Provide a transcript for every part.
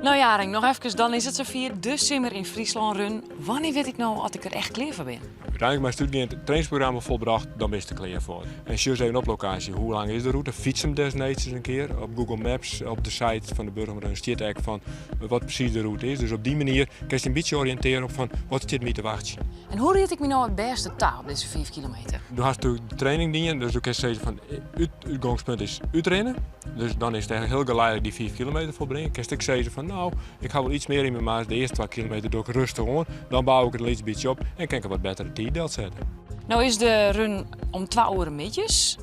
No Jaring, noch efkes, dan is it safier. De Simmer yn Fryslân run. Wannear wit ik no oft ik der echt klear foar bin? Uteinlik moatst útgean, it trainingsprogramma folbrocht, dan bist der klear foar. En sjoch even op lokaasje, hoe lang is de rûte? Fyts him desneeds ris in kear. Op Google Maps, op de site fan de Burgum Run stiet ek fan wat presys de rûte is. Dus op dy manier kinst dy in bytsje oriïntearje op fan wat stiet my te wachtsjen. En hoe ried ik my no it bêste ta op dizze 5 kilometer? Do hast natuerlik de training dien, dus do kinst sizze fan it útgongspunt is útrinne. Dus dan is it echt hiel geleidelijk dy 5 kilometer folbringe. Kinst ek sizze fan no, ik ha wol iets mear yn my maas, de earste 2 kilometer doch ik rêstich oan, dan bou ik it in lyts bytsje op en kin ik in wat bettere tiid delsette. No is de run om 2 oere middeis.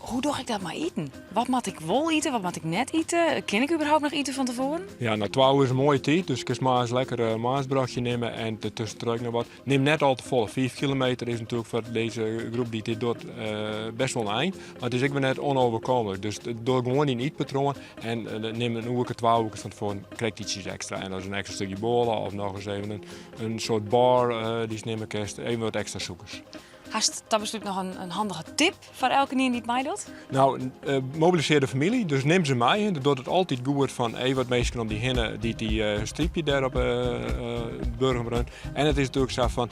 Hoe doch ik dat mei iten? Wat moat ik wol ite, wat moat ik net ite? Kin ik überhaupt noch ite fan tefoaren? Ja, no 2 oere is in moaie tiid, dus kinst moarns lekker in moarnsbrochje nimme en tuskentroch ek noch wat. Nim net al te folle. 5 kilometer is natuerlik foar dizze groep dy't dit docht best wol in ein. Mar it is ek wer net onoverkomlik. Dus doch gewoan dyn ytpatroan en nim in oerke, 2 oerkes fan tefoaren krekt ietsjes ekstra. En dat is in ekstra stikje bôle of noch ris even in soart bar dy'tst nimme kinst. Even wat ekstra sûkers. Hast ta beslút noch in handige tip foar elkenien dy't meidocht? No, mobilisearje de famylje, dus nim se mei. Dat docht it altyd goed fan even wat minsken om dy hinne dy't dy stypje dêr op de Burgum Run. En it is natuerlik sa fan,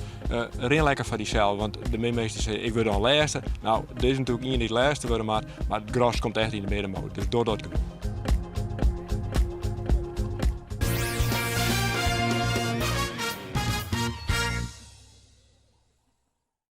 rin lekker foar dysels, want de measte minsken sizze ik wurd dan lêste. No, der is natuerlik ien dy't lêste wurde moat, mar it gros komt echt yn de middenmoot, dus doch dat gewoan.